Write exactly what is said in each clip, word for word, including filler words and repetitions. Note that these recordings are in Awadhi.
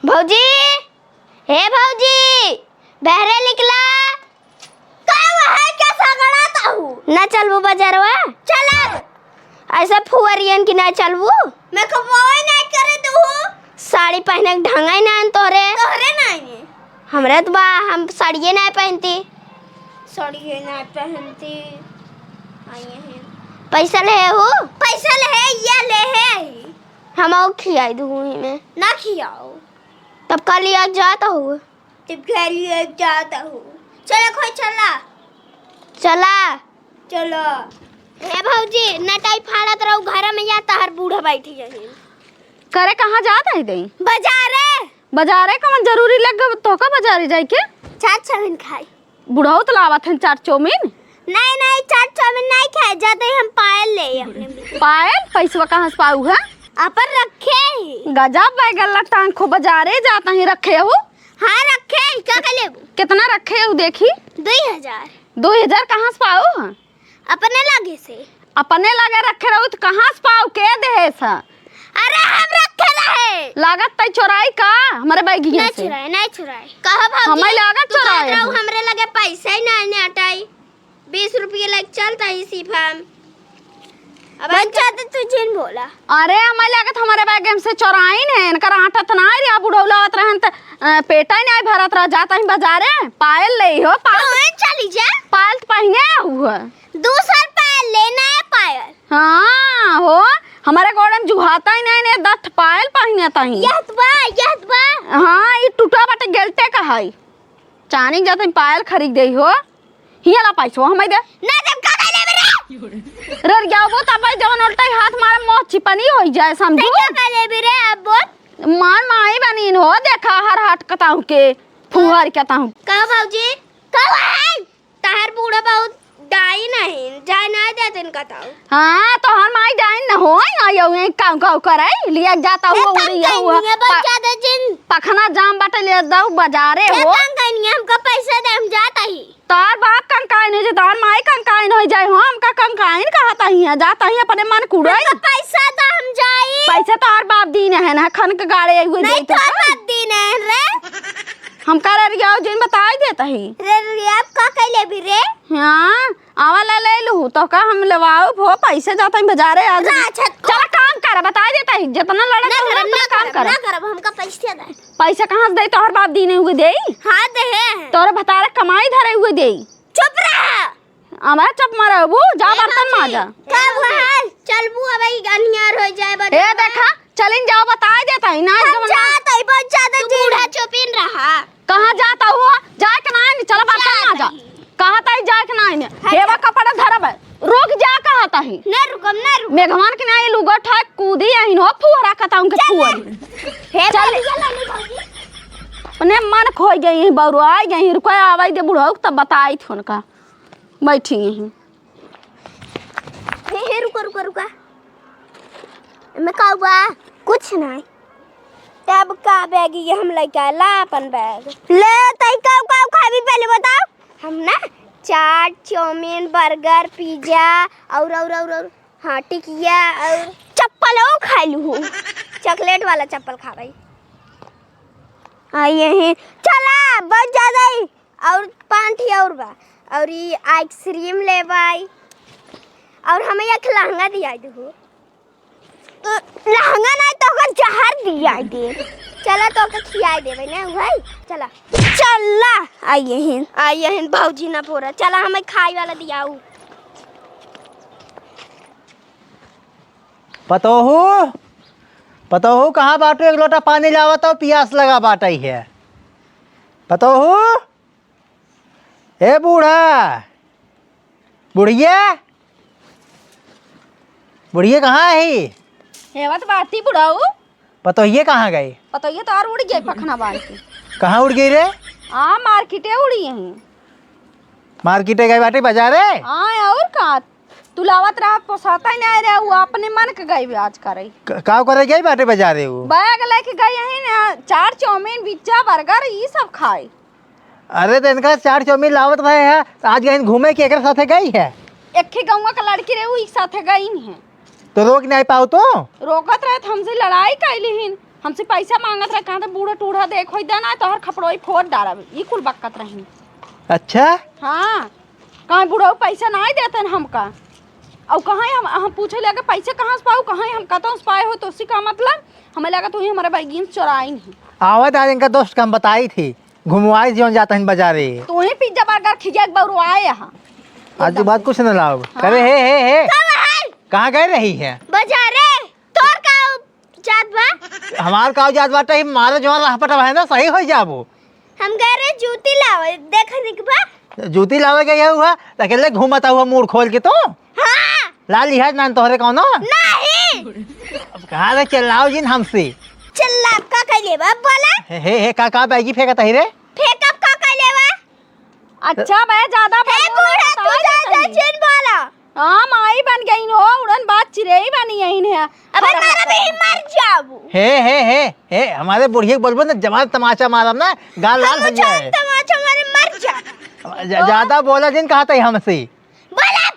भौजी, हे भौजी, बहरे निकला। का हुआ है, क्या सगड़ात हऊ? ना चलबू बजरवा? चला। ऐसा फुअरियन की ना चलबू? मेकअपवा नहीं करे तू। साड़ी पहने के ढंग ही ना तोहरे। तोहरे नहीं है। हमरे तो बा, हम साड़िये नहीं पहनती। साड़िये नहीं पहनती। आई है। पैसा ले हो? पैसा ले है, ये ले है। हम आओ खियाई दूँ ही में। ना खियाओ। तब का लिया जात हो? तब का लिया जात हो? चला खोई चला। चला। चला। हे भौजी, नटाई फाड़त रहू घर में, या तहर बूढ़ा बैठी यही। करे कहाँ जात है दई? बाजारे। बाजारे कौन जरूरी लग गब तोहका बाजारे जाइके? चाट चाउमीन खाई। बुढ़ऊ तो लावत हैं चाट चाउमीन। नहीं, नहीं, चाट चाउमीन नहीं खाए, जाते ही हम पायल ले अपने लिए। पायल? पैसवा कहाँ से पाऊ है? अपन रखे ही। गजब बैगन लगता है, खूब बाजारे जाता ही रखे हो। हाँ, रखे ही, का कर लेबू? कितना रखे हो देखी? दुई हजार। दुई हजार कहाँ से पाऊ है? अपने लगे से। अपने लगे रखे रहू तो कहाँ से पाऊ, के देहे सा? अरे हम रखे रहे। लागत तई चोराई का हमरे बैगिया नहीं से? चुराए, नहीं चुराए। कहो भौजी, हमें लागत तू कहत चोराए रहू हो। हमरे लगे पैसा ही नहीं, नहीं अटाई। बीस रुपये लग चलता ही सिर्फ हम। अब बच्चा तो तू जिन बोला। अरे हमें लागत हमारे बैग में से चोराइन है, इनकर आटा तो ना रे, अब बुढ़ौला आवत रहन त, अ, पेटा ही नहीं भरत रह, जाता ही बाजारे, पायल ले हो, पायल। तो चली जा। पायल तो पहने हुआ। दूसर पायल लेना है पायल। हाँ हो, हमारे गोड़े में जुहाता ही नहीं ने, दस पायल पहिने तही। यह तो बा, यह तो बा। हाँ, ई टूटा बाटे गेलटे का है। चानी जाते पायल खरीद दे हो। हिया ला पैसो हमें दे। ना देब का कहले बे रे? रे जाओ वो तब जवन उल्टा ही हाथ मारे मोह चिपनी होई जाए समझू। ते का कहले बे रे अब बोल? मान माई बनीन हो देखा हर हाथ कताऊ के फुहर कताऊ। का भौजी? का है? तहार बूढ़ा बहुत डाइन हईन, जाए नाहीं देतिन कतहु। हाँ, तोहार माई डाइन न होई, आयो, ये काऊ काऊ करई, लिया जाता हे हुआ, उड़ी तंग हुआ, कइनिया, बच्चा दे जिन। पखना जाम बाटे, ले दऊ बजारे हे हो। तंग कइनिया, हमका पैसा दे, हम जात ही। तोहार बाप कंकाइन हो जे, तोहार माई कंकाइन हो जाए हो, हमका कंकाइन कहत ही, जात ही अपने मन कुड़ई। हमका पैसा दे, हम जाई। पैसा तोहार बाप दीन है ना, खन के गाड़े हुए नहीं, जाई तो तोहार का? बाप दीन है रे। हम का रे रियाव जिन बताई देत ही। रे रियाव का कइले भी रे? हाँ, आवा ला ले लू, तो का हम लेवाऊ भो, पैसे जात ही बजारे आज। ना, अच्छा, चला काम कर, बताई देत ही, जितना लड़े ना के करब, उतना ना काम करब, कर। ना करब, हमका पैसे दे। पैसा कहाँ से दे? तोहर बाप दीने हुए देई? हाँ, दे है। तोहरे भतारे कमाई धरे हुए देई। चुप रहा। हमारा चुप मारे हबू, जा ए बर्तन बाजी, माजा। का ए बाजी, भल? चलबू अब ई अन्हियार हो जाए बर्तन ए में। देखा, चलिन जाओ, बताए देत ही, ना हम एकदम ना। जात ही, बहुत ज्यादा तू जी। बूढ़ा चुपिन रहा। कहाँ जात हो? जाए के नाहीं, चला बर्तन जात माजा। ही। कहा ताई जाए के नाहीं, हट हेवा जा। कपड़ा धरब है। रुक जा, कहा ताही। ना रुकम, ना रुकम। मेघवान के नाहीं लुगा ठाक कूदी अहिन हो, फुहरा कताऊं के चल। फुहरी। हे चल। भौजी, चल, ले भौजी। अपने मन खोई गई है, बौरुआई गई है, रुको आवाई दे बुढ़ऊ, तब बताई थी उनका। बैठी यहीं। हे, हे, रुका, रुका, रुका। एमे का हुआ? कुछ नहीं। तब का बैग ये हम लेके आए? ला अपन बैग। ले, तई का, का खाबी पहले बताओ। हम ना चाट, चाउमीन, बर्गर, पिज्जा और, और, और, और, हाँ, टिकिया और चप्पल और खा लू हूँ। चॉकलेट वाला चप्पल खाबई। आ, यही। चला, बहुत ज्यादा ही। और पाँच ठी और बा। और ई आइसक्रीम लेबै। और हमें एक लहंगा दिया दे हो। तो लहंगा नहीं तो ओकर जहर दिया दे। चला तो ओके खिया देबै ना भाई। चला। चला। आइए हिन। आइए हिन भौजी ना पोरा। चला हमें खाए वाला दियाऊ। पतोहू, पतोहू, कहाँ बाटू? एक लोटा पानी लावा तो, पियास लगा बाटई है। पतोहू, ए बूढ़ा, बुढ़िया, बुढ़िया कहाँ है? हेवत बाटी बुढ़ऊ। पतोहिए कहाँ गई? पतोहिए तो और उड़ गई पखना बांध के। कहाँ उड़ गई रे? आ, मार्केटे उड़ी यहीं। मार्केटे गई बाटी बाजारे? हाँ, और का? तू लावत रहा, पोसाता ही नहीं रहा, वो अपने मन के गई आज करे। क-, का करे गई बाटे बाजारे वो? बैग लेके गई है ना, चाट, चाउमीन, पिज्जा, बर्गर, ई सब खाए। अरे तो इनका चाट, चाउमीन लावत रहे है, तो आज गई घूमे कि एकरे साथे गई है? एक ही गौवा का लड़की रहे, वही साथे गई है। तो रोक नहीं पाओ तो? रोकत रहे तो हमसे लड़ाई कैली हिन। हमसे पैसा माँगत रहे, कहत बूढ़ा टूढ़ा देख होई दे ना, तोहर खपड़ोई फोड़ डारब, ई कुल बकत रही। अच्छा? हाँ, कहीं बूढ़ा पैसा नाहीं देतन हमका। अउ कहीं हम, हम पूछे लगे पैसे कहाँ से पाऊ, कहीं हम कतौ से पाए हो, तो उसी का मतलब हमें लगा तू ही हमारे बैगिन चोराई नहीं। आवत आज इनका दोस्त का हम बताई थी, घुमवाई जौन जात हन बजारे। तू ही पिज्जा बर्गर खिया के बउरवाए यहाँ। आज के बाद कुछ न लाओ। हाँ। करे, हे, हे, हे। का भाई? कहाँ गए रही है? बजारे। तोर का जात बा? हमार का जात बाटे, ही मारे जौन राह पटवा है ना, सही हो जाबो। हम गए रहे जूती लावे, देख निकबा। जूती लावे गए हुआ, अकेले घूमत हुआ मुड़ खोल के तो। हाँ। ला लिहाज नान तोहरे कौनो? नहीं। अब कहाँ से चिल्लाओ जिन हमसे? चिल्लाब का कइले बा, बोला? हे, हे, हे, का, का बैगी फेंकत ही रे? फेंकब का कइले बा? अच्छा बे, ज्यादा हे बोल, बूढ़ा, तू बताओ ज्यादा जल्दी। जिन बोला। हाँ, माई बन गई हो, उड़न बात चिरई बनी यही ने। अबे मारा भी मर जाबू। हे, हे, हे, हे, हमारे बुढ़िया के बोलबो ना, जवान तमाचा मारब ना, गाल लाल हो जाए। तमाचा मारे मर जा। ज-, ज्यादा बोला जिन कहा था हमसे। बोला।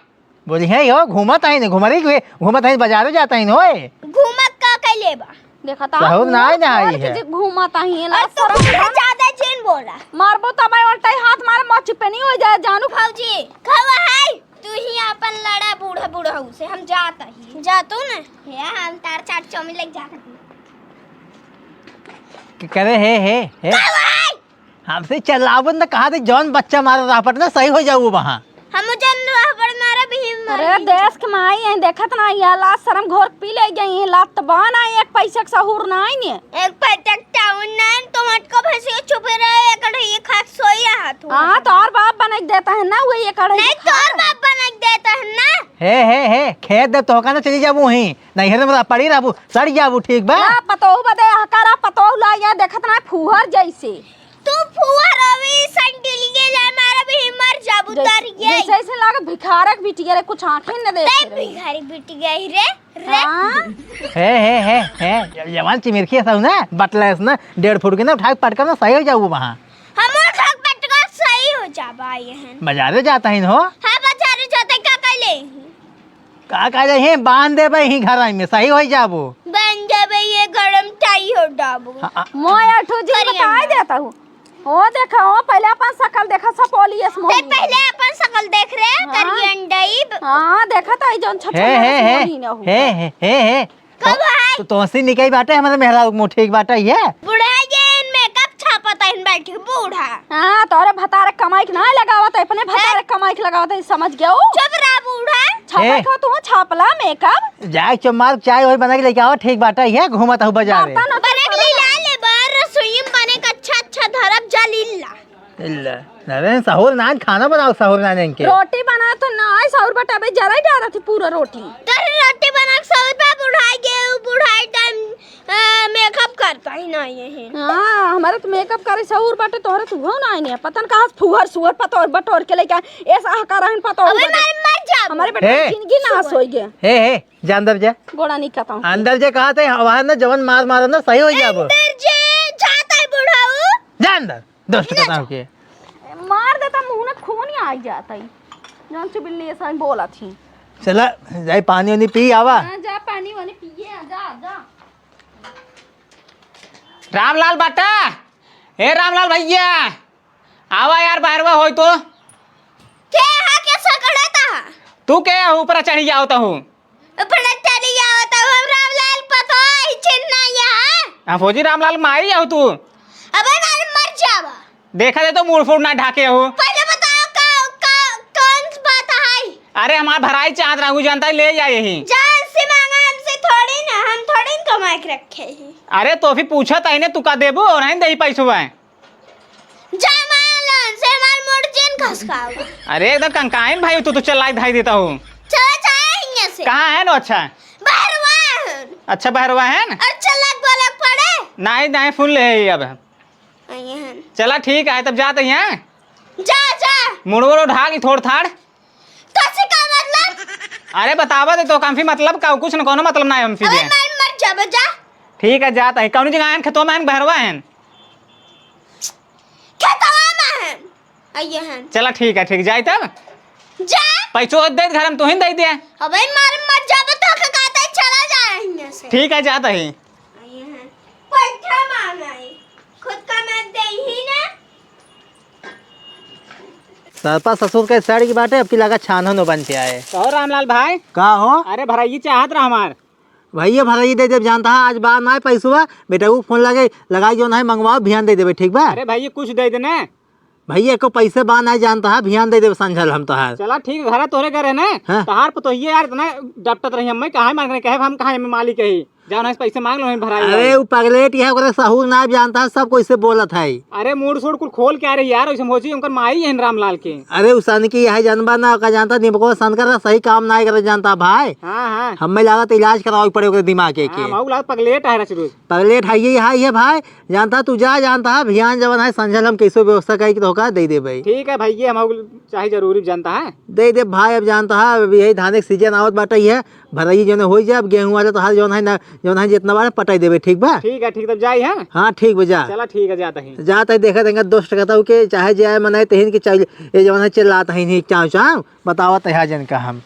बोली है यो, घूमत आई ने, घुमरी के, घूमत आई, बजारो जात आई ने, ओए। घूमत का कइले बा? देखा ता, सहूर ना आई ना आई है। घूमत आई है, और लाज तो शरम कुछ ना। ज्यादा जिन बोला। मारबो तब आई उल्टा ही हाथ मारे, मौत चुप्पे नहीं हो जाए, जानू। भौजी, खवा है, तू ही अपन लड़ा बूढ़ा बूढ़ा से, हम जात ही। जा तू ने। हे, हम तार चाट चौमिन लेके जात ही। के करे हे, हे, हे। खवा है। हमसे चलावन न कहा थे, जौन बच्चा मारा राह पट ना सही हो जाऊ वहाँ। हम जन राह पट मारा भी मर अरे गई। देश के माई है, देखत ना या लाज शरम घोर पी ले गई है, लात बान आई, एक पैसे के सहूर ना आई ने। एक पैसे के टाउन ना आई, तो मटको भैंसी के छुपे रहे, एक ढई खात सोई रहा तू। हाँ, तोर बाप बना के देता है ना, वही एक ढई नहीं, खात। तोर बाप बना के देता है ना। हे, हे, हे, खेत दे तो का ना चली जाबू ही, नहीं है तो पड़ी रहबू, सड़ जाबू, ठीक बा? ना, पतोहू बदे हकारा, पतोहू ला या देखत ना फुहर जैसे। तू फुआ रवि संडिलिये ले मारा भी मर जाबू जैसे, तर ये। जैसे ऐसे लागत भिखारक बिटिया रे, कुछ आँखें न देख ते रे। भिखारी बिटिया ही रे, रे। हाँ। हे, हे, हे, हे, जब जवान चिमिरखी है सब ना, बटलेस ना, डेढ़ फुट के ना उठा के पटका ना सही हो जाऊ वहाँ। हम उठा के पटका सही हो जाबा ये हन। बजारे जाता ही न हो? हाँ, बजारे जाते का कइले? का का जाई है, बांध देबे ही घर में, सही होई जाबो। बांध देबे, ये गरम टाई हो डाबो। हाँ, हाँ। मोय अठू जी करिया बताई ना। देता हूँ। ओ देखा, ओ पहले अपन शकल देखा, सपोलियस ते मोही। पहले अपन शकल देख रे, हाँ। करिया अंडई ब- हाँ, देखा तो ई जौन छोट हे, छोट हे, हे, मोही न हो। हे, हे, हे, हे। कब तो, है? तो तोसी निकई बाटे, हमारे मेहरारू मुँह ठीक बाटे, ये। बुढ़ा ये इन मेकअप छापत है, इन बैठी बूढ़ा। हाँ, तोरे भतारे कमाई के ना लगावत है, अपने भतारे ए? कमाई के लगावत है, समझ गया हो? चुप रहा बूढ़ा। छापा ए? खा तू छापला मेकअप। जाए चो मार चाय वही बना के लेके आवा, ठीक बाटे, ये घूमत हूँ बाजार में। बर्तन बने के लीला ले बार रसोई में बने का अच्छा अच्छा धरब जलीला। इल्ला, अरे सहूर नान खाना बनाओ, सहूर नान इनके। रोटी बना तो ना है, सहूर बटाबे जरा ही डारत ही पूरा रोटी। तेरे रोटी बना के सहूर पे बुढ़ाई गए, बुढ़ाई टाइम, अ, मेकअप करता ही ना ये है। हाँ, हमारे तो मेकअप करे सहूर बाटे, तोहरे तो हो ना है, पता न कहाँ से फुहर सुअर पतोर बटोर के लेके आए। ऐसा हका रहन पतोर अबे बटोर। मैं मर जाऊँ। हमारे बेटे ए। की जिंदगी नाश होई गया। हे, हे, जा अंदर जा। गोड़ा नहीं कहता हूँ। अंदर जा कहा थे, वहाँ ना जवन मार मारो ना सही हो जाबो। अंदर जे जाता है बुढ़ाऊ। जा अंदर। दुष्ट ना कतार जा। के। मार देता, मुँह में खून ही आ जाता ही। जौन चुबिल्ली ऐसा ही बोला थी। चला, जाई पानी वानी पी आवा। हाँ, जा पानी वानी पिए, जा, जा। रामलाल बाटा, ए रामलाल भैया, आवा यार, बाहरवा होई तो। के हा, के सकड़ता? तू के ऊपर चढ़ी जाओ तो हूँ? ऊपर चढ़ी जाओ तो हम रामलाल पतोह ही चिन्ह ना यहाँ। हाँ, फौजी रामलाल माई जाओ तू। अबे मार, मर जावा। देखा दे तो मुड़ फुड़ ना ढाके हो। पहले बताओ का, का, कौन सी बात है? अरे हमार भराई चाहत रहू, जनता ले जाए ही। जान से मांगा हमसे थोड़ी ना, हम थोड़ी न कमा के रखे ही। अरे तो फिर पूछत है ने, तू का देबू और नहीं देही पैसवा है। जा मालन से मार मोड़ जेन खसकाओ। अरे एकदम कंकाइन भाई, तू तो चलाई धाई देता हूँ। चला जाए हियां से। कहाँ है नो? अच्छा। बहरवा है। अच्छा बहरवा है ना? अच्छा लग बोले पड़े। नहीं, नहीं, सुन ले ही अब। आइए हैं। चला ठीक है, तब जाते हैं। जा, जा। मुड़वो ढाक ही थोड़ थाड़। तो से का मतलब? अरे बतावा दे तो, काफी मतलब का, कुछ न कोनो मतलब ना है हमसे अबे भी। मर, मर जा, बजा। ठीक है, जाता है। कौन जगह है? खेतवा में है, बहरवा है? खेतवा में है। आइए हैं। चला ठीक है, ठीक, जाए तब। जा। पैसो दे घर में, तू ही दे दे। अबे मर, मर जा, तो का कहता है, चला जाए हियां से। ठीक है, जाता है। आइए हैं। सरपा ससुर के सड़ की बाटे, अब की लगा छानो नो बन के आए। कहो रामलाल भाई। का हो? अरे भरई चाहत रहा हमार। भइया भरई दे देब, जानता है आज बार ना आए पैसवा, बेटा वो फोन लगे लगाई जो ना है मंगवाओ, भियान दे देबे, ठीक बा? अरे भइया कुछ दे देना। भइया एको पैसे बा ना जानता है, भियान दे देबे संझल हम तोहार। चला ठीक, घर तोरे घर है ना। हाँ। तोहार पतोहिया यार इतना डपटत रही, हमें कहाँ मार कहे हम कहाँ मालिक है। जाओ ना, पैसे मांग लो, हम भराई अरे, लाई। उ पगलेट है, ओकरे सहूर ना जानता है, सब कोई से बोलत है। अरे, मूड़ सूड़ कुल खोल के आ रही यार, वैसे मोची उनकर माई है रामलाल के। अरे, उ सन की है, जनबा ना, का जानता, निमको सन कर सही काम ना करे जानता भाई। हाँ, हाँ। हमें लागत इलाज करावे पड़े ओकरे दिमाग के, हाँ, के। मऊ लागत पगलेट है रचरूच। पगलेट है, ये है, ये भाई, जानता तू जा, जानता है, भियान जवन है, संझल हम कैसे व्यवस्था करी कि तोहका दे देबे। ठीक है भाई, ये हम चाहे जरूरी जानता है। दे दे भाई, अब जानता है, अब यही धान के सीजन आवत बाटे, ये भरई जौन होई जाए, अब गेहूं वाला तोहार जौन है ना, जौन है जितना बार पटाई देबे, ठीक बा? ठीक है, ठीक, तब जाई, हाँ? हाँ, ठीक बा, जा। चला, ठीक है, जाता ही। जाता ही, देखा देंगे दोस्त कहता हूँ कि चाहे जाए मनाए तहिन कि चाहे ये जौन है चिल्लाता ही नहीं, चाव चाव, बतावा तहा जन का हम।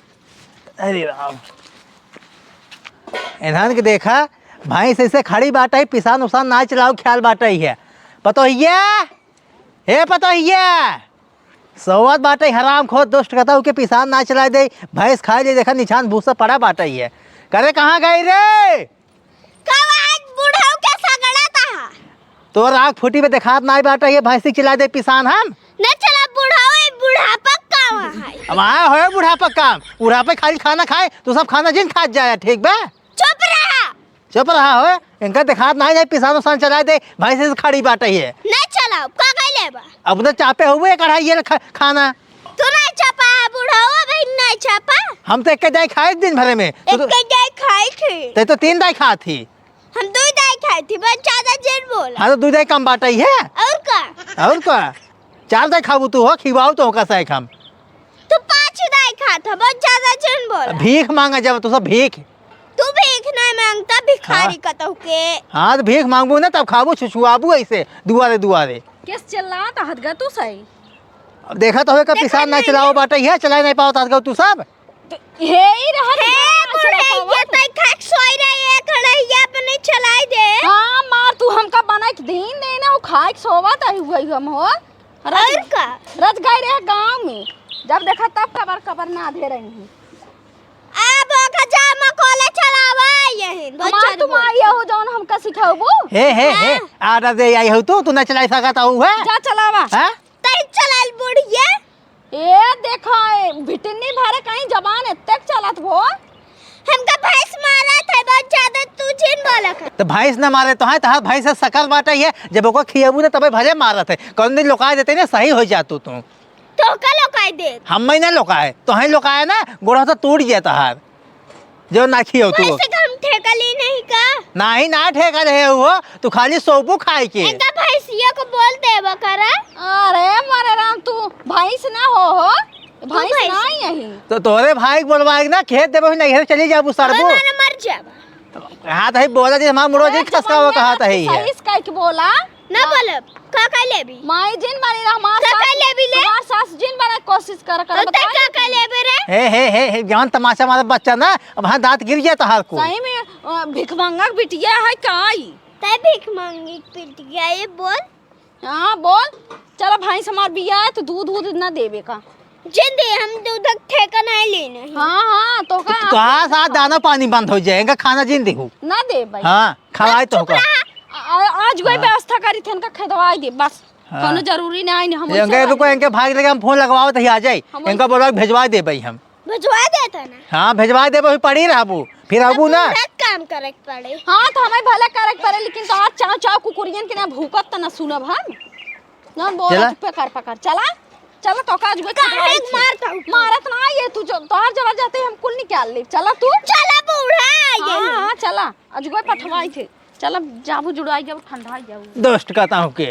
अरे राम। इन्हन के देखा, भैंस ऐसे खड़ी बाटे ही, पिसान उसान ना चलाओ, ख्याल बाटे ही है। पतोहिया, हे पतोहिया, सोवत बाटे हराम खोर, दुष्ट कहता हूँ कि पिसान ना चलाए दे, भैंस खाए ले, देखा निछान भूसा पड़ा बाटे ही है। करे कहाँ गई रे? कब आज बुढ़ऊ के सगड़ा तहा? तोर आँख फूटी पे देखात नाई बाटे, ये भैंसी चिल्ला दे पिसान हम। न चला बुढ़ऊ, ए बुढ़ापा का वहाँ है? अब आया होए बुढ़ापा काम, बुढ़ापे खाली खाना खाए, तू सब खाना जिन खात जाया, ठीक बा? चुप रहा। चुप रहा हो, इनका देखात नाई जाए, पिसान उसान चला दे, भैंसी से खड़ी बाटे ये। न चलाओ, का कइले बा? अब तो चापे हुए कढ़ाई ये खा-, खाना। तू नहीं चापा है बुढ़ऊ, अभी नहीं चापा। हम तो एक दाई खाए दिन भरे में। तू तो एक दाई खाई थी। ते तो तीन दाई खात थी। हम दुई दाई खाई थी, बस ज्यादा जिन बोला। हाँ, तो दुई दाई कम बाटे ही है। और का? और का? चार दाई खाबू तू हो, खिवाओ तो होका सैक हम। तू पाँच दाई खात हो, बस ज्यादा जिन बोला। भीख मांगा जब तू सब भीख। तू भीख नहीं मांगता, भिखारी हाँ। कतहु के। हाँ, तो भीख मांगबू ना, तब खाबू, छुछुआबू ऐसे दुआरे दुआरे। केस चिल्लात हदगा तू सही। अब देखा तो होए का देख पिसान ना नहीं। चलाओ बाटे, ये चलाए नहीं पाओ हदगा तू सब। तो हे ही रहत हे बा, बुढ़े, चलावा ये तू। तै खाक सोई रहे, ये खड़े, ये अपने चलाई दे। हाँ, मार तू हमका बनाई के दीन दे ना, वो खाई के सोवा तै हुआ ही हम हो। रज, और का? रज गए रहे गाँव में, जब देखा तब कबर कबर ना दे रही हूँ। अब ओका जा मकोले चलावा यही, दो हमार चार तुम बोल। आई हो जौन हमका सिखाबू। हे, हे, हे, हाँ। आडर दे आई हो तू, तू ना चलाई सकत हो, है? जा चलावा। हाँ? तै चलाइल बुढ़िया। ए, देखा, ए, भिटनी भरे कहीं जबान एत्तेक चलत हो। हमका भैंस मारत है, बहुत ज्यादा तू जिन बोलत है। तो भैंस ना मारे तो है, तो हाँ, भैंस से सकल बाटे ही है, जब ओको खियाबू ना तबे भले मारत है, कौन दिन लोकाय देते ना सही हो जातू तू। तो का लोकाय दे? हम ही ना लोकाय, तो है लोकाय ना, गोड़ा तो टूट जाता है। जो ना खियो तू। वैसे का हम ठेका ली नहीं का? नाही, ना ठेका रहे हो, तू खाली सोबू खाए के। इनका भैंसिया को बोल देबा करा। अरे मोरे राम, तू भैंस ना हो, हो? तू भैंस भैंस। ना ही यही। तो तोरे भाई के बोलवाए ना, खेत देबे नहीं, घर चली जाबू सरबू। हमारा मर जाबा। हाँ, तो ही बोला जी, हमारा मुड़ो जी अरे खसकावा जबान कहा तो ही है। सही से कह के बोला। ना बोलब, का कह लेबी? माई जिन बनी रह, हमार का सास, कह लेबी ले? हमार सास जिन बने कोशिश कर, कर तो तै बताई का कह लेबे रे? हे, हे, हे, हे, जवान तमाचा मारे बच्चा ना, अब हाँ दांत गिर गया तो हाल को। सही में, अ, भिखमंगा के बिटिया है का ई? तै भिखमंगी के बिटिया, ये बोल। हाँ, बोल। चला भैंस हमार बिया है तो दूध, दूध ना देबे का? जिन दे, हम दूध का ठेका नहीं लेना है। हाँ, हाँ, तो का तो, तो हाँ, साथ दाना पानी बंद हो जाए, इनका खाना जिन देहू। ना देबे। हाँ, खवाए तो चुप होगा। रहा। आ-, आज वही हाँ। व्यवस्था करी थे, इनका खेदवाई दे, बस। हाँ। कौनो जरूरी नहीं, हम ये वैसे इनके रुको, वाले। इनके भाग लेके हम फोन लगवाओ तो ही आ जाए। हम इनका बोला भेजवा देबे हम। भेजवा देता ना। हाँ, भेजवा देबे, वही पड़ी रहबू, फिर आबू ना। पूरा काम करे के पड़े। हाँ, तो हमें भला करे के पड़े, लेकिन तो आज चाव चाव कुकुरियन के ना भूकत त ना सुनब हम। ना बोला चला। चुप्पे कर पकड़। चला, चला तो का आज वो काहे चला। मारता हूँ? मारत ना ये तू जो तोहर जबर जाते हम कुल निकाल ले। चला तू। चला बूढ़ा, ये हाँ, ले। हाँ, चला। आज वो पठवाई थे। चला जाबू जुड़ाई जाबू ठंडा जाबू। दोस्त कहता हूँ के।